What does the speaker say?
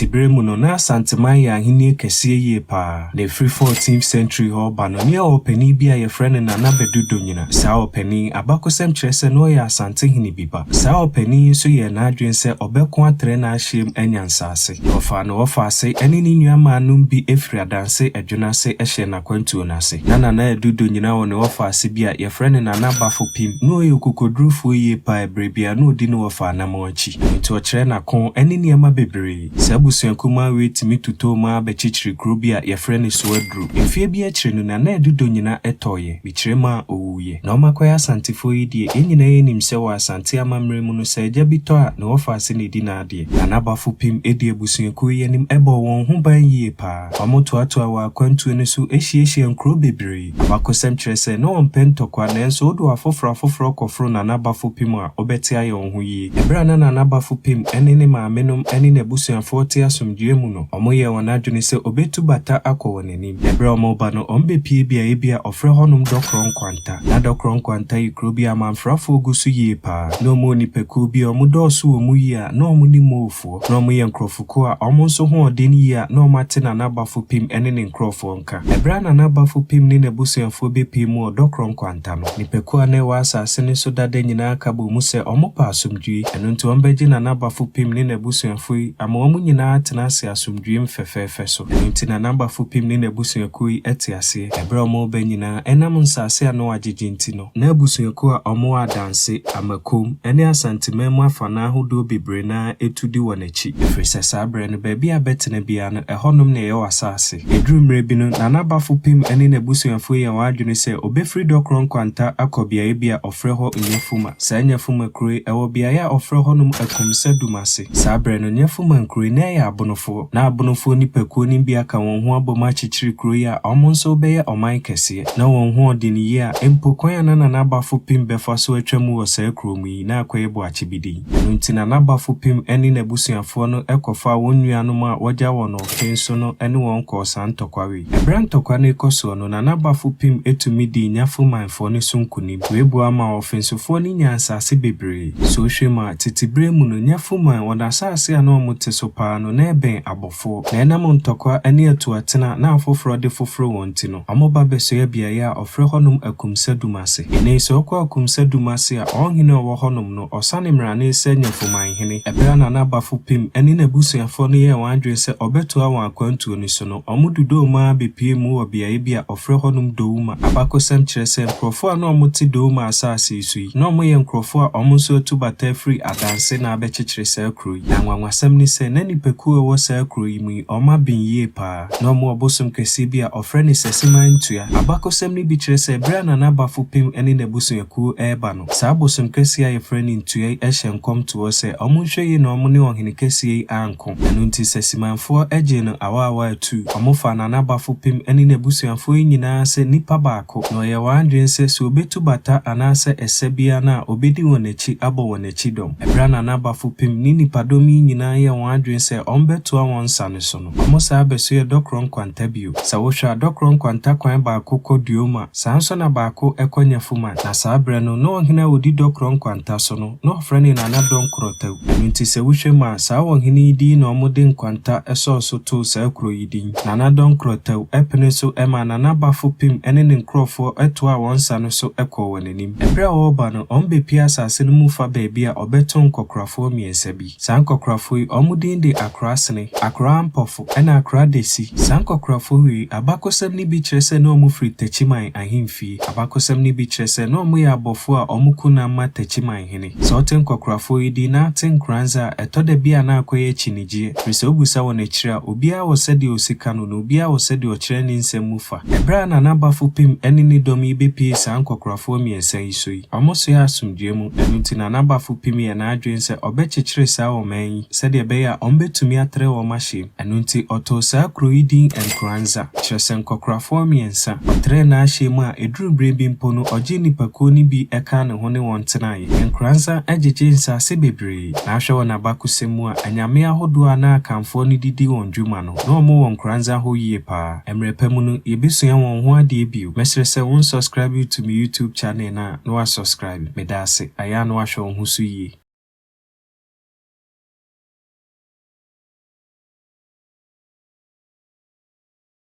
Tete berɛ mu no, na Asanteman yɛ ahennie kɛseɛ yie pa ara. Na ɛfiri 14th century hɔ reba no, ne yɛwɔ ɔpanin bi a yɛfrɛ no Nana Badu Donyina. Saa ɔpanin yi, abakɔsɛm kyerɛ sɛ na ɔyɛ Asantehene bi ba. Saa ɔpanin yi nso yɛɛ n'adwene sɛ ɔbɛko atrɛ n'ahyeɛm anya nsaase. Na ɔfaa ne wɔfaase ne ne nuammaanom bi firi Adanse Adwonase hyɛɛ n'akwantuo no ase. Na Nana Adu Donyina wɔ ne wɔfaase bi a yɛfrɛ no Nana Bafo Pim. Na ɔyɛ okokodurufoɔ yie pa ara, berɛ biara na ɔdi ne wɔfa anammɔn akyi. Ɛno nti ɔkyerɛɛ n'ako ne nneɛma bebree. Saa abusua kumaa wei tumi totɔɔ mu ara bɛkyekyeree kuro bi a yɛfrɛ no Soaduru. Mfeɛ bi akyire no, Nana Adu Donyina tɔeɛ, mekyerɛ mu a, ɔwuiɛ. Na wɔakɔyɛ Asantefoɔ yi deɛ, yɛn nyinaa yɛnim sɛ wɔ Asante amammerɛ mu no, sɛ agya bi tɔ a, ne wɔfaase na ɛdi n'adeɛ. Nana Bafo Pim dii abusuakuo yi anim bɔɔ wɔn ho ban yie pa ara. Wɔtoatoaa wɔn akwantuo no so hyiahyiaa nkuro bebree. Abakɔsɛm kyerɛ sɛ na wɔmpɛ ntɔkwa, nanso wode afoforɔ afoforɔ kɔforo Nana Bafo Pim a, wobɛte ayɛ wo ho yie. Ɛberɛ a na Nana Bafo Pim ne ne maamenom ne n'abusuafoɔ te asomdwoeɛ mu no, wɔyɛɛ wɔn adwene sɛ wɔbɛtu bata akɔ wɔn anim. Na ɛberɛ a wɔreba no, wɔbɛpue beaeɛ bi a wɔfrɛ hɔnom Dɔkorɔ Nkwanta. Na Dɔkorɔ Nkwanta yɛ kuro bi a amanfrafoɔ gu so yie pa ara. Na wɔwɔ nnipakuo bi a wɔdɔɔso wɔ mu yie a na wɔne Moofoɔ. Na wɔyɛ nkurɔfokuo a wɔn nso ho ɔden yie a na wɔate Nana Bafo Pim ne ne nkurɔfoɔ nka. Ɛberɛ a Nana Bafo Pim ne n'abusuafoɔ bɛpue mu wɔ Dɔkorɔ Nkwanta no, nnipakuo a na ɛwɔ asase no so dada nyinaa ka bɔɔ mu sɛ wɔpɛ asomdwoeɛ. Ɛno nti wɔbɛgye Nana Bafo Pim ne n'abusuafoɔ yi ama wɔn nyinaa atena ase asomdwoeɛ mu fɛfɛɛfɛ so. Ɛno nti Nana Bafo Pim ne n'abusuakuo yi te aseɛ. Ɛberɛ a wɔreba nyinaa, ɛnam nsase a na wɔagyegye nti no, na abusuakuo a wɔwɔ Adanse, Amakom, ne Asanteman mu afanaa ahodoɔ bebree no ara tu di wɔn akyi, ɛfiri sɛ saa berɛ no, baabi a bɛtena biara no, ɛhɔnom na ɛyɛ w'asase. Ɛduruu mmerɛ bi no, Nana Bafo Pim ne n'abusuafoɔ yɛɛ wɔn adwene sɛ wɔbɛfiri Dɔkorɔ Nkwanta akɔ beaeɛ bi a wɔfrɛ hɔ Nyafuma. Saa Nyafuma kuro yi, ɛwɔ beaeɛ a wɔfrɛ hɔnom Akumsa Dumase. Saa berɛ no, Nyafuma nkuro yi, na ɛyɛ Abonofoɔ. Na Abonofoɔ nnipakuo no bi aka wɔn ho abom akyekyere kuro yi a wɔn nso rebɛyɛ ɔman kɛseɛ. Na wɔn ho ɔden yie a mpo kwan a na Nana Bafo Pim bɛfa so atwa mu wɔ saa kuro mu yi, na akɔyɛ boakye bi din. Ɛno nti Nana Bafo Pim ne n'abusuafoɔ no kɔfaa wɔn nuanom a wɔagya wɔn ɔfe so no ne wɔn kɔɔ saa ntɔkwa wei. Ɛberɛ a ntɔkwa no rekɔ soɔ no, Nana Bafo Pim tumi dii Nyafo manfoɔ no so nkonim. Wei boa maa Ɔfensofoɔ no nyaa nsase bebree. Sɛ wohwɛ mu a, tete berɛ mu no, Nyafo man, wɔn asase a na wɔte so paa no, na ɛbɛn abɔfoɔ. Na ɛnam ntɔkwa ne atuatene a na afoforɔ de foforo wɔn nti no, wɔba bɛsoɛ beaeɛ a wɔfrɛ hɔnom Akumsa Dum ase. Ɛnnɛ yi, sɛ wokɔ Akumsa Dum ase a, ɔhene a ɔwɔ hɔnom no, ɔsane mmrane sɛ Nyafomanhene. Ɛberɛ a Nana Bafo Pim ne n'abusuafoɔ no yɛɛ wɔn adwene sɛ wɔbɛtoa wɔn akwantuo no so no, wɔdodoo mu ara bɛpuee mu wɔ beaeɛ bi a wɔfrɛ hɔnom Douma. Abakɔsɛm kyerɛ sɛ nkurɔfoɔ a na wɔte Douma asase yi so yi, na wɔyɛ nkurɔfoɔ a wɔn nso atu bata afiri Adanse na abɛkyekyere saa kuro yi. Na anwanwasɛm ne sɛ, na nnipakuo a ɛwɔ saa kuro yi mu yi, wɔaben yie pa ara. Na wɔwɔ ɔbosom kɛseɛ bi a wɔfrɛ no Sasiman Ntua. Abakɔsɛm no bi kyerɛ sɛ berɛ a Nana Bafo Pem ne n'abusuakuo reba no, saa bosom kɛseɛ a wɔfrɛ no Ntua yi hyɛɛ nkɔm too hɔ sɛ wɔnhwɛ yie na wɔne ɔhene kɛseɛ yi anko. Ɛno nti Sasimanfoɔ gyee no awaawa atuu. Wɔfaa Nana Bafo Pem ne n'abusuafoɔ yi nyinaa sɛ nnipa baako, na wɔyɛɛ wɔn adwene sɛ sɛ wɔbɛtu bata anaasɛ ɛsɛ biara no a, wɔbɛdi wɔn akyi abɔ wɔn akyi dɔm. Ɛberɛ a Nana Bafo Pem ne nnipadɔm yi nyinaa yɛɛ wɔn adwene sɛ wɔbɛtoa wɔn nsa no so no, Wɔsan bɛsoɛ Dɔkorɔ Nkwanta bio. Sɛ wohwɛ a, Dɔkorɔ Nkwanta kwan baako kɔ Duoma, saa nso na baako kɔ Nyafuman. Na saa berɛ no, na ɔhene a ɔdi Dɔkorɔ Nkwanta so no, na wɔfrɛ no Nana Dɔnkorɔ Tau. Ɛno nti sɛ wohwɛ mu a, saa ɔhene yi din na wɔde Nkwanta sɔɔ so too saa kuro yi din. Nana Dɔnkorɔ Tau pene so maa Nana Bafo Pim ne ne nkorɔfoɔ toaa wɔn nsa no so kɔɔ wɔn anim. Ɛberɛ a wɔreba no, wɔbɛpue asase no mu fa baabi a wɔbɛto nkɔkorafoɔ mmiɛnsa bi. Saa nkɔkorafo yi, wɔn din de Akora Sene, Akora Ampɔfo, ɛna Akora Desi. Saa nkɔkorafo yi, abakɔsɛm no bi kyerɛ sɛ na wɔfiri Takyiman ahemfie. Abakɔsɛm no bi kyerɛ sɛ na wɔyɛ abɔfo a wɔko nam ma Takyiman hene. Sɛ wote nkɔkorafo yi din na ate Nkoranza a, ɛtɔ da bi a na akɔyɛ akyinnyegyeɛ, ɛfiri sɛ wobisa wɔn akyiri a, obiara wɔ sɛdeɛ ɔsi ka no na obiara wɔ sɛdeɛ ɔkyerɛ ne nsɛm mu fa. Ɛberɛ a Nana Bafo Pem ne ne dɔm yi bɛpuee saa nkɔkorafoɔ mmiɛnsa yi so yi, wɔsoɛɛ asomdwoeɛ mu. Ɛno nti Nana Bafo Pem yɛɛ n'adwene sɛ ɔbɛkyekyere saa ɔman yi sɛdeɛ ɛbɛyɛ a wɔbɛtumi atrɛ wɔn ahyeɛm. Ɛno nti ɔtoo saa kuro yi din Nkoranza, kyerɛ sɛ nkɔkorafoɔ mmiɛnsa. Ɔtrɛɛ n'ahyeɛ mu a ɛduruu berɛ bi mpo no ɔgyee nnipakuo no bi kaa ne ho ne wɔn tenaeɛ. Nkoranza gyegyee nsase bebree. Na ahwɛ wɔ n'abakosɛm mu a, anyame ahodoɔ a na Akanfoɔ no de di wɔn dwuma no, na wɔwɔ Nkoranza hɔ yie paa. Mmerɛ pa mu no, yɛbɛsua wɔn ho adeɛ bio. Mɛsrɛ sɛ wo nsubscribe to me YouTube channel no a, na woasubscribe. Medaase. Ayɛ a na woahwɛ wo ho so yie.